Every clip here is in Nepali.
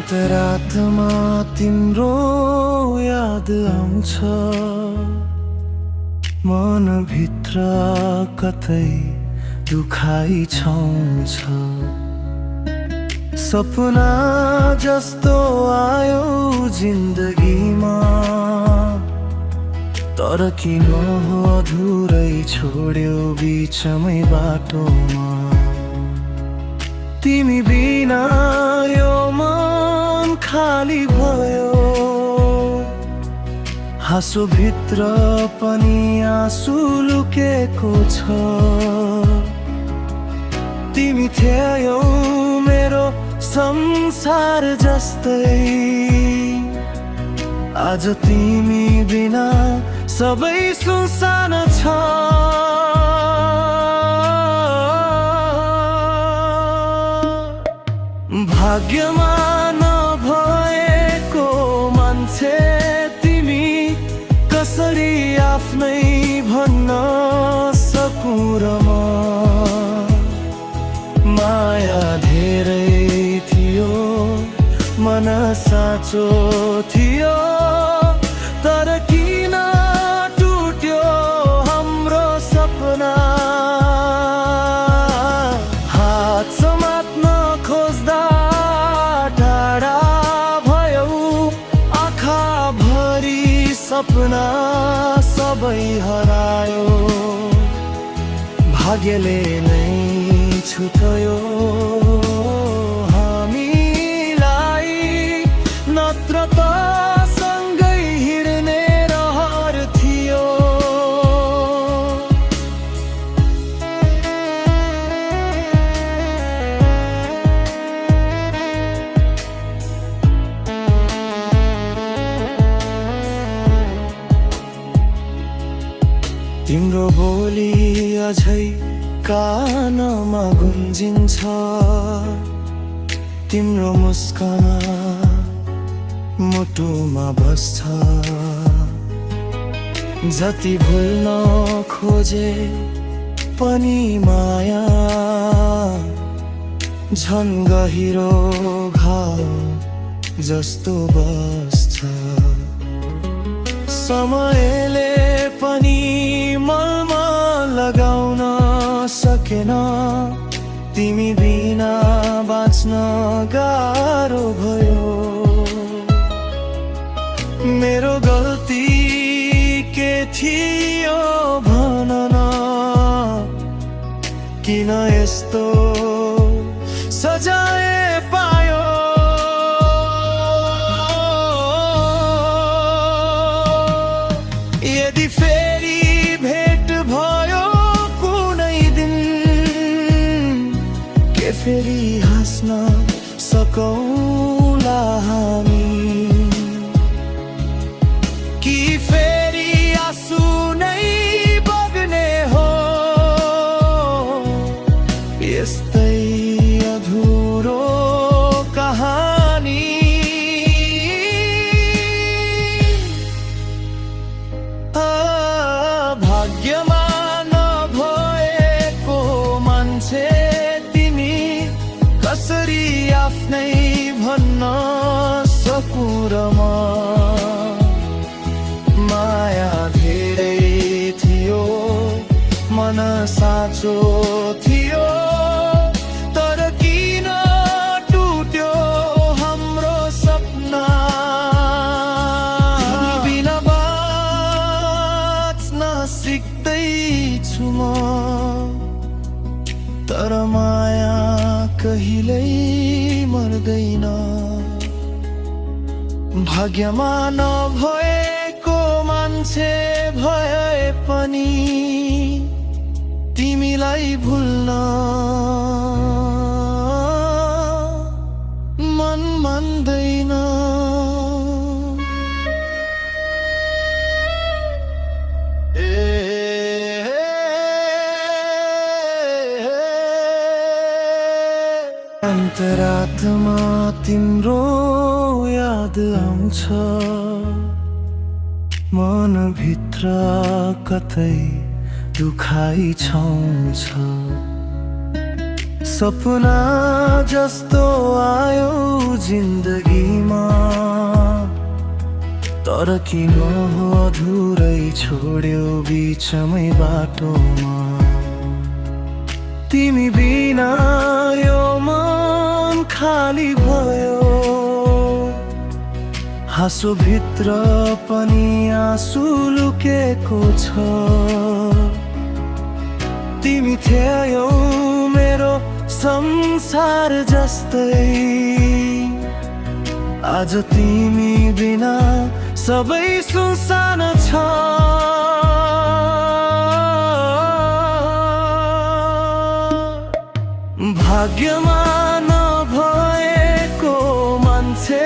अन्तरात्मा तिम्रो याद आउँछ, मनभित्र कतै दुखाइ छाउँछ। सपना जस्तो आयो जिन्दगीमा, तर किन अधुरै छोड्यो बिचमै बाटोमा। तिमी बिना यो मन खाली भयो, हाँसो भित्र पनि आँसु लुकेको छ। तिमी थियौ मेरो संसार जस्तै, आज तिमी बिना सबै सुनसान छ। भाग्यमा नभएको मान्छे तिमी, कसरी आफ्नै भन्न सकूँ र म। माया धेरै थियो, मन साँचो थियो, तर किन टुट्यो हाम्रो सपना। हात समात्न खोज्दा टाढा भयो, आँखा भरि सपना सबै हरायो। भाग्यले नै छुट्यो हामीलाई, नत्र त सँगै हिँड्ने रहर थियो। तिम्रो बोली अझै कानमा गुन्जिन्छ, तिम्रो मुस्कान मुटुमा बस्छ। जति भुल्न खोजे पनि माया झन् गहिरो घाउ जस्तो बस्छ। समयले पनि मलमा लगाउन सकेन, तिमी बिना बाँच्न गाह्रो भयो। मेरो गल्ती के थियो भन न, किन यस्तो सजाय पायो। यदि फेरि भेट भयो कुनै दिन, के फेरि हाँस्न सकौँला हामी, कि फेरि आँसु नै बग्ने हो। यस्तै अधुरो कहानी, भाग्यमा नभएको मान्छे तिमी, कसरी आफ्नै भन्न सकूँ र म। माया धेरै थियो, मन साँचो थियो, तर किन टुट्यो हाम्रो सपना। तिमी बिना बाँच्न सिक्दैछु म, तर माया कहिल्यै मर्दैन। भाग्यमा नभएको मान्छे भए पनि तिमीलाई भुल्न मन मान्दैन। अन्तरात्मा तिम्रो याद आउँछ, मनभित्र कतै दुखाइ छाउँछ। सपना जस्तो आयो जिन्दगीमा, तर किन हो अधुरै छोड्यो बिचमै बाटोमा। तिमी बिना यो मन खाली भयो, हाँसो भित्र पनि आँसु लुकेको छ। तिमी थियौ मेरो संसार जस्तै, आज तिमी बिना सबै सुनसान छ। भाग्यमा नभएको मान्छे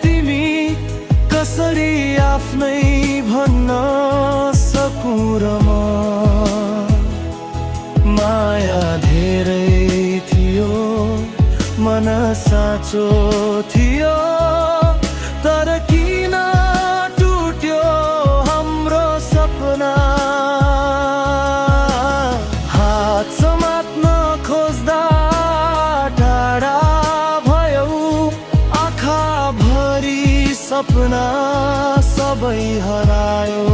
तिमी, कसरी आफ्नै भन्न सकौँ र म। माया धेरै थियो, मन साँचो थियो, तर किन टुट्यो हाम्रो सपना। हात समात्न खोज्दा टाढा भयो, आँखा भरि सपना सबै हरायो।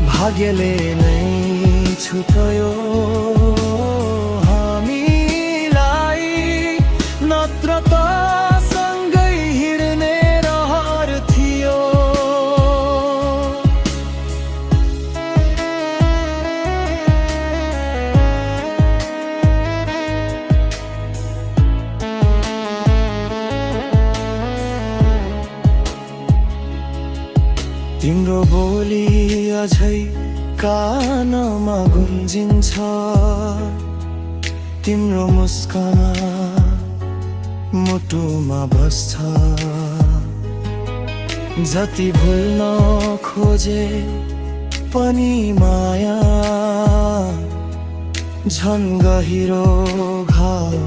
भाग्यले नै छुट्यो हामीलाई, नत्र त सँगै हिँड्ने रहर थियो। तिम्रो बोली अझै कानमा गुन्जिन्छ, तिम्रो मुस्कान मुटुमा बस्छ। जति भुल्न खोजे पनि माया झन् गहिरो घाउ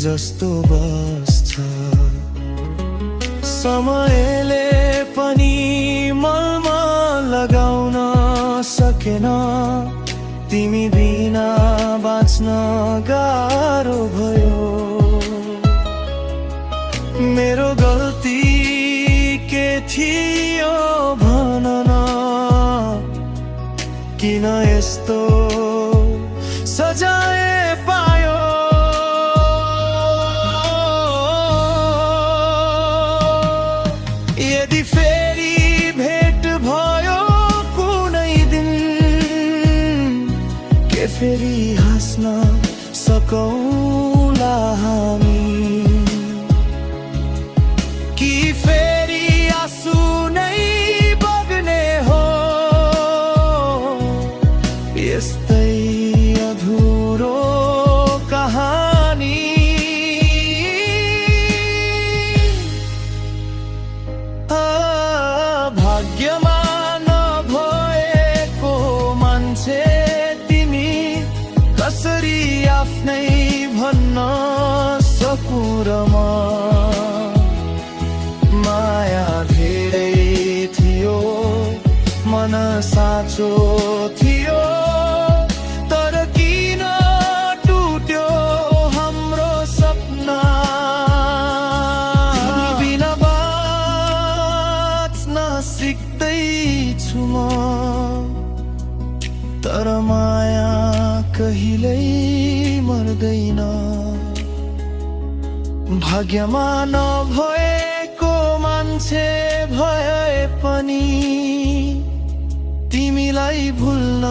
जस्तो बस्छ। समयले पनि मलमा लगाउन सकेन, तिमी बिना बाँच्न गाह्रो भयो। मेरो गल्ती के थियो भन न, किन यस्तो सजाय पायो। यदि फेरि भेट भयो कुनै दिन, के फेरि हाँस्न सकौँला हामी, कि फेरि आँसु नै बग्ने हो। यस्तै अधुरो कहानी, भाग्यमा नभएको मान्छे तिमी, कसरी आफ्नै भन्न सकौँ र म। माया धेरै थियो, मन साँचो थियो, तर किन टुट्यो हाम्रो सपना। तिमी बिना बाँच्न सिक्दैछु म, तर माया कहिल्यै मर्दैन। भाग्यमा नभएको मान्छे भए पनि तिमीलाई भुल्न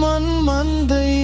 मन मान्दैन।